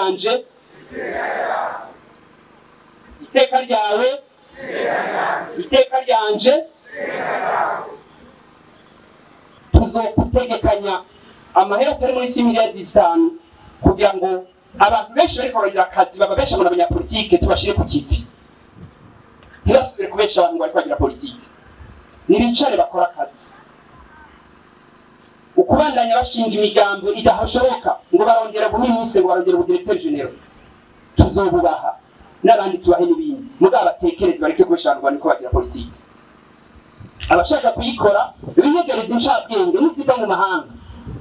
ryanje, iteka ryawe, iteka ryanje. Tuzokutegekanya amahera atari muri miliyari 5 kugira ngo abantu benshi bariko baragira akazi baba benshi mu banyapolitike tubashire ku kivi, ntibasubire kubesha abantu bariko bagira politike, nibicare bakora akazi. Ukubandanya bashinga imigambo idahashoboka ngo barongera buminise, ngo barongera ubudirecteur general, tuzobubaha n'abandi tubahe n'ibindi, mugabo batekereze bareke kubesha abantu bariko bagira politike. Abashaka kuyikora biyegereza incabwenge niziva mu mahanga,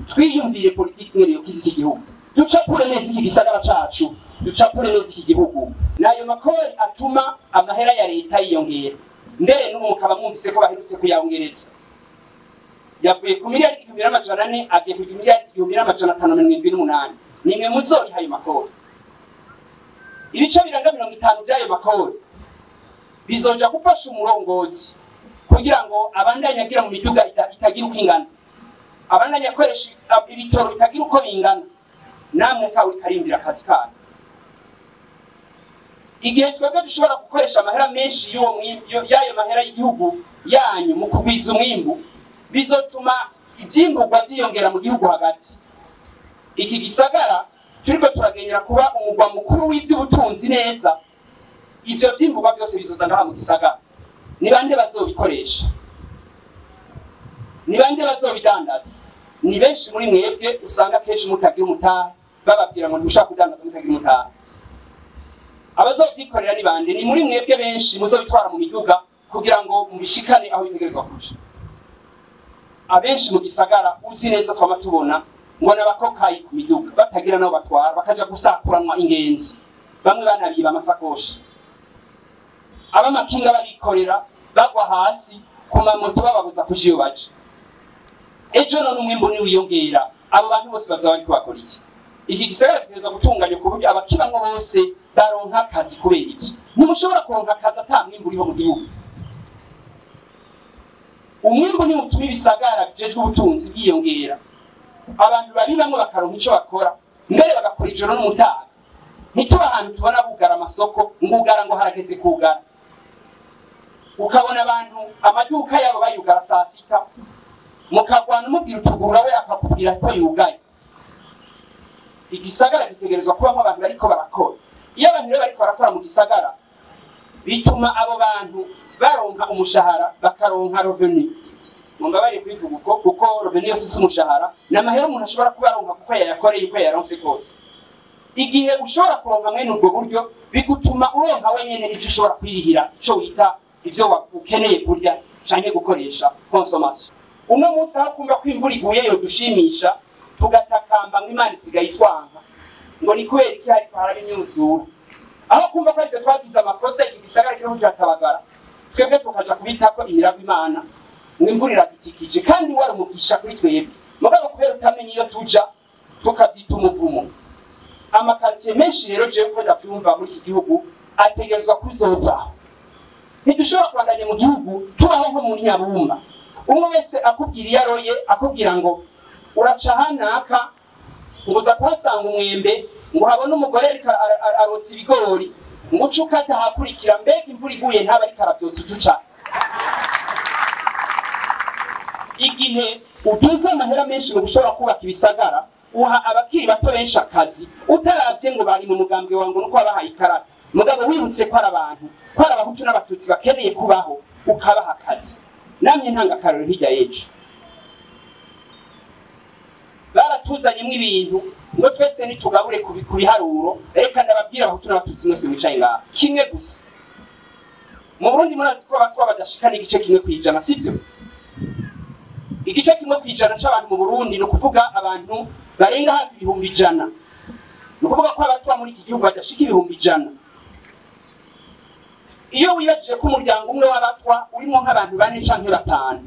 twiyumvire politike ngene yokiza iki gihugu, ducapure neza iki gisagara cacu, ducapure neza iki gihugu. Nayo makori atuma amahera ya leta yiyongera, mbere n'ubu mukaba mwumvise ko baherutse kuyongereza, yavuye ku miliyari 1400 agiye ku miliyari 1578. Nimwe muzoriha ayo makori. Ibice birenga 50 by'ayo makori bizoja gufasha umurongozi kugira ngo abandanye agira mu miduga itagira uko ingana, abandanye akoresha ibitoro bitagira uko bingana, namwe kawe karimbira akazi kanyu. Igihe twebwe dushobora gukoresha amahera menshi y'ayo mahera y'igihugu yanyu mu kugwiza umwimbu, bizotuma ivyimburwa vyiyongera mu gihugu hagati. Iki gisagara turiko turagenyera kuba umugwa mukuru w'ivy'ubutunzi neza, ivyo vyimburwa byose bizoza ngaha mu gisagara. Ni bande bazobikoresha? Ni bande bazobidandaza? Ni benshi muri mwebwe usanga kenshi mutagira umutahe, bababwira ngo ntimushaka kudandaza mutagira umutahe. Abazovyikorera ni bande? Ni muri mwebwe benshi muzobitwara mu miduga kugira ngo mubishikane aho bitegerezwa kuja. Abenshi mu gisagara uzi neza twama tubona ngo n'abakokayi ku miduga batagira nabo batwara, bakaja gusakuranwa ingenzi, bamwe banabiba amasakoshi, abamakinga babikorera bagwa hasi ku mamoto bababuza kuja iyo baja. Ejo none umwimbu niwiyongera, abo bantu bose bazaba bariko bakora iki? Iki gisagara gitegerezwa gutunganywa ku buryo abakibamwo bose baronka akazi. Kubera ivyo ntimushobora kuronka akazi ata mwimbu uriho mu gihugu. Umwimbu ni utuma ibisagara bijejwe ubutunzi bwiyongera, abantu babibamwo bakaronka ico bakora, mbere bagakora ijoro n'umutaga. Ntituba ahantu tubona bugara amasoko, ngugara ngo harageze kugara, ukabona abantu amaduka yabo bayugara saa sita, mukagwana umubwira utugurura we akakubwira ko yugaye. Igisagara gitegerezwa kubamwo abantu bariko barakora. Iyo abantu rero bariko barakora mu gisagara, bituma abo bantu baronka umushahara, bakaronka revenu. Mumbabarire kubivuga uko, kuko revenu yose si umushahara, ni amahera umuntu ashobora kuba aronka kuko yayakoreye uko yayaronse kose. Igihe ushobora kuronka mwene ubwo buryo, bigutuma uronka wenyene ivyo ushobora kwirihira, ico wita ivyo ukeneye kurya canke gukoresha, consommation. Uno munsi aho kumva ko imvura iguye yodushimisha, tugatakamba ngo Imana isigaye itwanka, ngo ni kubera iki hariko haraba imyuzura. Aho kumva ko aritwe twagize amakosa, iki gisagara kiriko kiratabagara, twebwe tukaja kubitako imirago Imana ngo imvura iradutikije, kandi wari umugisha kuri twebwe. Mugabo kubera utamenya iyo tuja, tukavyita umuvumo. Amakartier menshi rero jewe ko ndavyumva muri iki gihugu ategerezwa kuzovaho. Ntidushobora kubandanya mu gihugu tubaho nko mu nyabumba. Umwe wese akubwira iyo aroye, akubwira ngo uraca hanaka, ngo uza kuhasanga umwembe, ngo habone umugore ariko arosa ibigori, ngo uce ukata ahakurikira, mbega imvura iguye ntaba ariko aravyosa uca uca. Igihe uduze amahera menshi mu gushobora kubaka ibisagara, uha abakiri bato benshi akazi, utaravye ngo bari mu mugambwe wawe ngo nuko wabahaye ikarata, mugabo wibutse ko ari abantu, ko ari abahutu n'abatutsi bakeneye kubaho, ukabaha akazi. Namye ntanga akarorero hirya y'ejo, baratuzanyemwo ibintu ngo twese nitugabure ku biharuro. Reka ndababwira abahutu n'abatutsi mwese mwicaye ngaha kimwe gusa. Mu Burundi murazi ko abatwa badashika n'igice 1%, sivyo? Igice 1% c'abantu mu Burundi ni ukuvuga abantu barenga hafi 100,000. Ni ukuvuga ko abatwa muri iki gihugu badashika 100,000. Iyo wibajije ko umuryango umwe w'abatwa urimo nk'abantu 4 canke 5,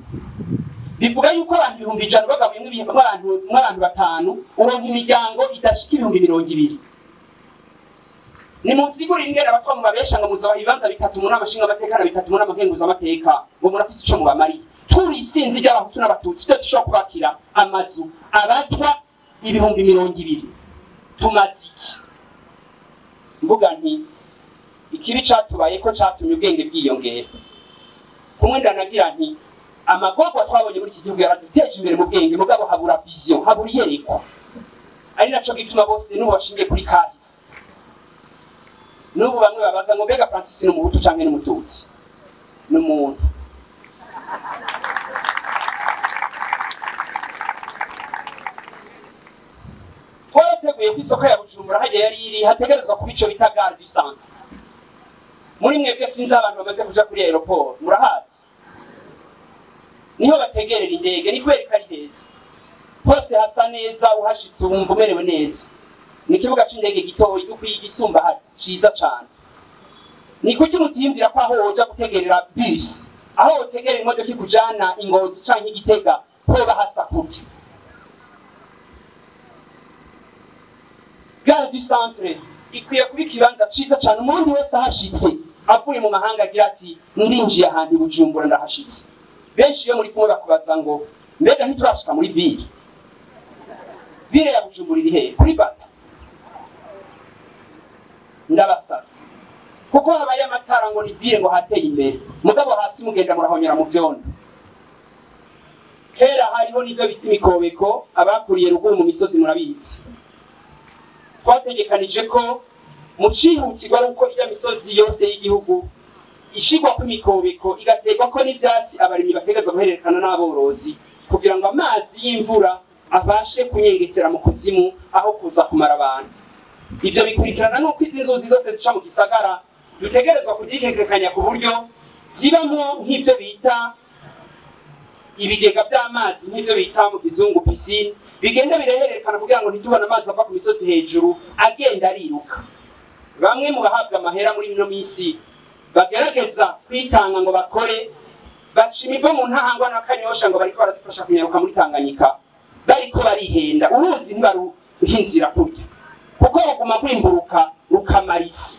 bivuga yuko abantu 100,000 bagabuyemwo abantu 5, uronka imiryango idashika 20,000. Ni munsigura ingene abatwa mu babesha ngo muzobaha ibibanza 3 mu nama nshingamateka na 3 mu nama nkenguzamateka, ngo murafise ico mubamariye. Turi isinzi ry'abahutu n'abatutsi twe dushobora kubakira amazu abatwa 20,000. Tumaze iki? Mvuga nti ikibi catubaye ko catumye ubwenge bwiyongera. Kumwe ndanagira nti amagorwa twabonye muri iki gihugu yaraduteje imbere mu bwenge, mugabo habura vision, habura iyerekwa. Ari naco gituma bose n'ubu bashingiye kuri kahise. N'ubu bamwe babaza ngo mbega Francis ni umuhutu canke ni umututsi? Ni umuntu. Twarateguye ko isoko ya Bujumbura hajya yari iri hategerezwa kuba ico bita gare du centre. Muri mwebwe sinzi abantu bamaze kuja kuri aeroport, murahazi? Niho bategerera indege, ni kubera ko ari heza. Hose hasa neza, uhashitse wumva umerewe neza. Ni ikibuga c'indege gitoyi ukwiye igisumba hari, ciza cane. Ni kuki mutiyumvira ko aho woja gutegerera bus, aho wotegerera imodoka ikujana i Ngozi canke i Gitega, hoba hasa kurya? Gare du centre ikwiye kuba ikibanza ciza cane, umurundi wese ahashitse avuye mu mahanga agira ati ndinjiye ahantu i Bujumbura ndahashitse. Benshi iyo muri kumwe bakubaza ngo mbega ntiturashika muri ville? Ville ya Bujumbura iri hehe? Kuri Bata. Ndabasavye, kuko habaye amatara ngo ni ville ngo hateye imbere, mugabo hasi mugenda murahonyera mu vyondo. Kera hariho n'ivyo bita imikobeko, abakuriye ruguru mu misozi murabizi. Twategekanije ko mu cihutirwa ari uko irya misozi yose y'igihugu ishigwa ko imikobeko, igaterwa ko n'ivyatsi abarimyi bategerezwa guhererekana n'aborozi, kugira ngo amazi y'imvura abashe kunyengetera mu kuzimu aho kuza kumara abantu. Ivyo bikurikirana n'uko izi nzuzi zose zica mu gisagara dutegerezwa kugikerekanya ku buryo zibamwo nk'ivyo bita ibigega vy'amazi, nk'ivyo bita mu kizungu piscine, bigenda birehererekana kugira ngo ntitubone amazi ava ku misozi hejuru agenda ariruka. Bamwe mu bahabwa amahera muri ino misi bagerageza kwitanga ngo bakore, baca imivo mu Ntahangwa na Kanyosha ngo bariko barazifasha kunyaruka muri Tanganyika, bariko barihenda. Uruzi ntibaruha inzira kurya, kuko ruguma rwimburuka rukamara isi.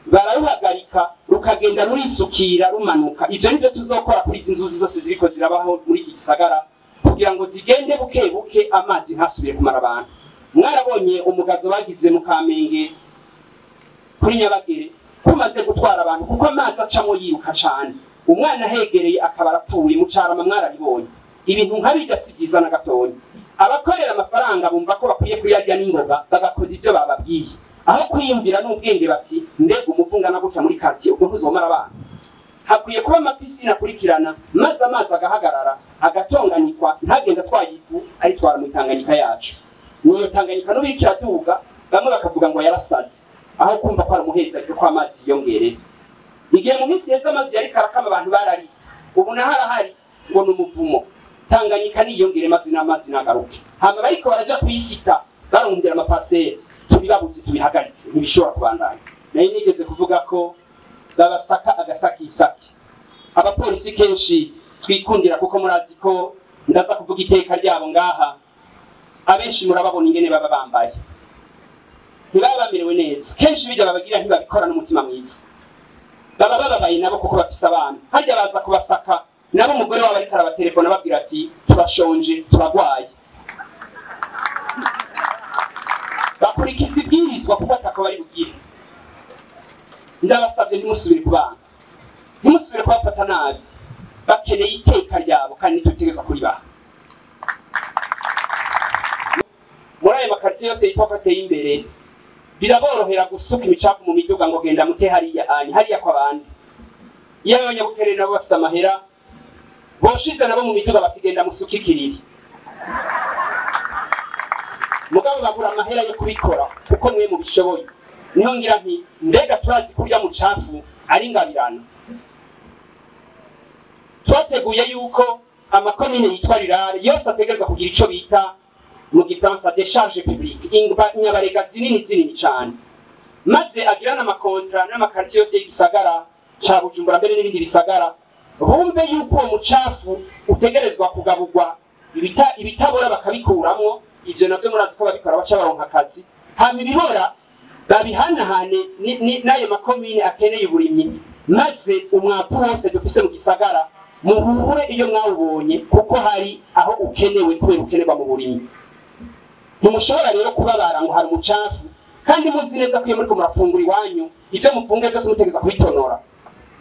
Bararuhagarika rukagenda rurisukira rumanuka. Ivyo nivyo tuzokora kuri izi nzuzi zose ziriko zirabaho muri iki gisagara, kugira ngo zigende buke buke amazi ntasubire kumara abantu. Mwarabonye umugazo bagize mu Kamenge kuri Nyabagere kumaze gutwara abantu, kuko amazi acamwo yiruka cane, umwana ahegereye akaba arapfuye. Mu Carama mwarabibonye. Ibintu nk'abirya si vyiza na gatonya. Abakorera amafaranga bumva ko bakwiye kuyarya n'ingoga, bagakoza ivyo bababwiye, aho kwiyumvira n'ubwenge bati mbega umuvungana gutya muri quartier ubwo ntuzomara abana. Hakwiye kuba amapisine akurikirana, maze amazi agahagarara agatonganyikwa, ntagenda atwaye ivu aritwara mu Tanganyika yacu. Niyo Tanganyika n'ubu iriko iraduga, bamwe bakavuga ngo yarasaze, aho kumva ko ari umuhezagiro ko amazi yiyongereye. Igihe mu minsi iheze amazi yariko arakama abantu barari, ubu naho arahari ngo ni umuvumo. Tanganyika niyongere maze n'amazi nagaruke. Hama bariko baraja kuyisita barondera amapaseri, tubibabuze tubihagarike, ntibishobora kubandanya. Nari nigeze kuvuga ko babasaka agasakisaki. Abapolisi kenshi twikundira, kuko murazi ko ndaza kuvuga iteka ryabo ngaha, abenshi murababona ingene baba bambaye, ntibaba bamerewe neza. Kenshi bijya babagira ntibabikora n'umutima mwiza, baba bababaye nabo kuko bafise abana. Harya baza kubasaka nabo umugore wabo ariko arabaterefona ababwira ati turashonje turagwaye. Bakurikiza ibwirizwa kuko atako bari bugire. Ndabasabye ntimusubire kubana, ntimusubire kubafata nabi, bakeneye iteka ryabo kandi ntitutegereza kuribaha. Muri ayo makaritiye yose yitwa ko ateye imbere, biraborohera gusuka imicafu mu miduga ngo genda mute hariya anyi hariya kw'abandi. Iyo abanyabuterere nabo bafise amahera, boshize nabo mu miduga bati genda musuke ikiriri. Mugabo babura amahera yo kubikora kuko mwe mubishoboye. Niho ngira nti mbega turazi kurya mucafu ari ngabirano. Twateguye yuko amakomine yitwa rurale yose ategerezwa kugira ico bita mu gifaransa décharge publique, inyabarega zinini zinini cane, maze agirana amakontra n'amakartier yose y'igisagara ca Bujumbura mbere n'ibindi bisagara, bumve yuko uwo mucafu utegerezwa kugaburwa, ibitabora bakabikuramwo. Ivyo navyo murazi ko babikora baca baronka akazi, hama ibibora babihanahane n'ayo makomine akeneye uburimyi, maze umwavu wose dufise mu gisagara muhure iyo mwawubonye, kuko hari aho ukenewe kubera ukenerwa mu burimyi. Ntimushobora rero kubabara ngo hari umucafu Kandi muzi neza ko iyo muriko murafungura iwanyu ivyo mufunguye byose mutegereza kubitonora.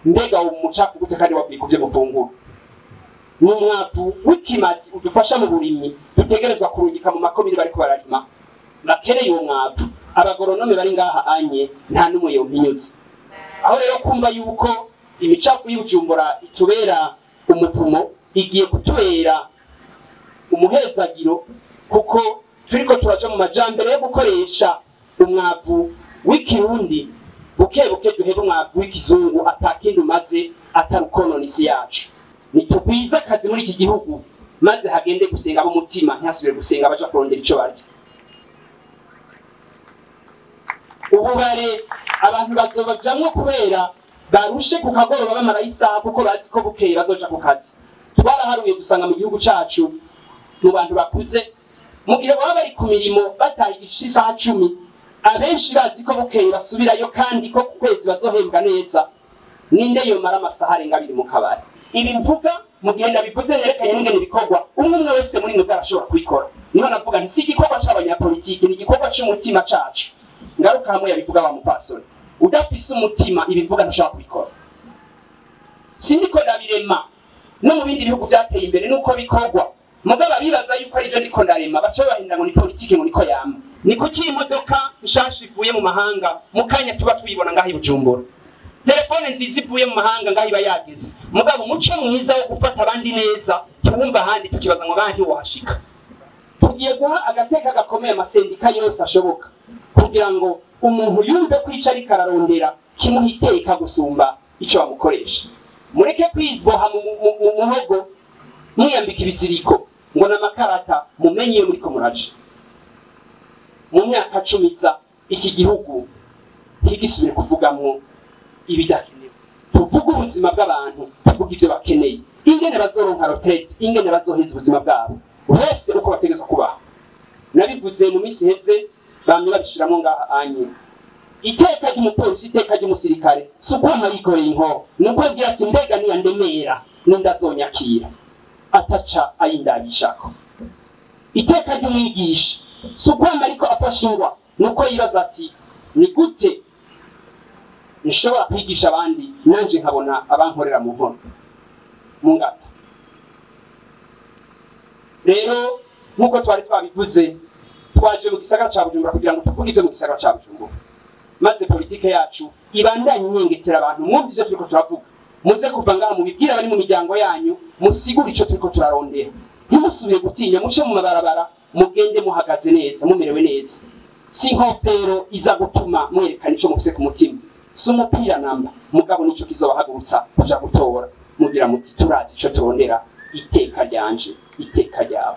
Mbega uwo mucafu gute kandi wavuye ku vyo mufungura? Ni umwavu w'ikimazi udufasha mu burimyi, dutegerezwa kurungika mu makomine bariko bararima bakeneye uwo mwavu. Abagoronome bari ngaha anye nta n'umwe yompinyuza. Aho rero kumva yuko imicafu y'Ibujumbura itubera umuvumo, igiye kutubera umuhezagiro, kuko turiko turaja mu majambere yo gukoresha umwavu w'ikirundi buke buke, duhebe umwavu w'ikizungu atakindi umaze atari ukonona isi yacu. Nitugwize akazi muri iki gihugu, maze hagende gusenga ab'umutima, ntihasubire gusenga abaja kurondera ico barya. Ububare abantu bazobajamwo kubera barushe ku kagoroba bamara isaha, kuko bazi ko bukeye bazoja ku kazi. Twaraharuye dusanga mu gihugu cacu mu bantu bakuze, mu gihe baba bari ku mirimo bataye isaha 10, abenshi bazi ko bukeye basubirayo kandi ko ku kwezi bazohembwa neza. Ninde yomara amasaha arenga 2 mu kabari? Ibi mvuga mu gihe ndabivuze nerekanye n'ingene bikorwa, umwe umwe wese muri mwebwe arashobora kubikora. Niho navuga nti si igikorwa c'abanyapolitiki, ni igikorwa c'umutima cacu. Ngaruka hamwe yabivuga wa mupasoni, udafise umutima ibi mvuga ntushobora kubikora. Sindiko ndabirema, no mu bindi bihugu byateye imbere nuko bikorwa. Mugabo abibaza yuko ari byo ndiko ndarema baca bahinda ngo ni politike, ngo niko yama. Ni kuki imodoka nshasha ivuye mu mahanga mu kanya tuba tuyibona ngaho i Bujumbura? Telefone nziza ivuye mu mahanga ngaho iba yageze. Mugabo umuco mwiza wo gufata abandi neza tuwumva ahandi tukibaza ngo ngaho ntiwohashika. Tugiye guha agateka gakomeye amasendika yose ashoboka kugira ngo umuntu yumve ko ico ariko ararondera kimuha iteka gusumba ico bamukoresha. Mureke kwizboha mu muhogo mwiyambika ibiziriko ngo n'amakarata, mumenye iyo muriko muraja. Mu myaka 10 iza iki gihugu ntigisubire kuvugamwo ibidakenewe. Tuvuge ubuzima bw'abantu, tuvuge ivyo bakeneye, ingene bazoronka retraite, ingene bazoheza ubuzima bwabo bose uko bategerezwa kubaho. Nabivuze mu minsi iheze, bamwe babishiramwo ngaha anye. Iteka ry'umupolisi, iteka ry'umusirikare si ukwama yikoreye inkoho, ni uko abwira ati mbega niyandemera n'indazonyakira, ataca ayindabishako. Iteka ry'umwigisha si ukwama ariko afashe ingwa, ni uko yibaza ati ni gute nshobora kwigisha abandi nanje nkabona abankorera mu nkono mu ngata. Rero nkuko twari twabivuze, twaje mu gisagara ca Bujumbura kugira ngo tuvuge ivyo mu gisagara ca Bujumbura, maze politike yacu ibandanye inyengetera abantu. Mwumve ivyo turiko turavuga, muze kuva ngaha mubibwira abari mu miryango yanyu, musigure ico turiko turarondera. Ntimusubire gutinya, muce mu mabarabara, mugende muhagaze neza, mumerewe neza. Si inkofero iza gutuma mwerekana ico mufise ku mutima, si umupira namba, mugabo nico kizobahagurusa kuja gutora, mugira muti turazi ico turondera, iteka ryanje, iteka ryawe.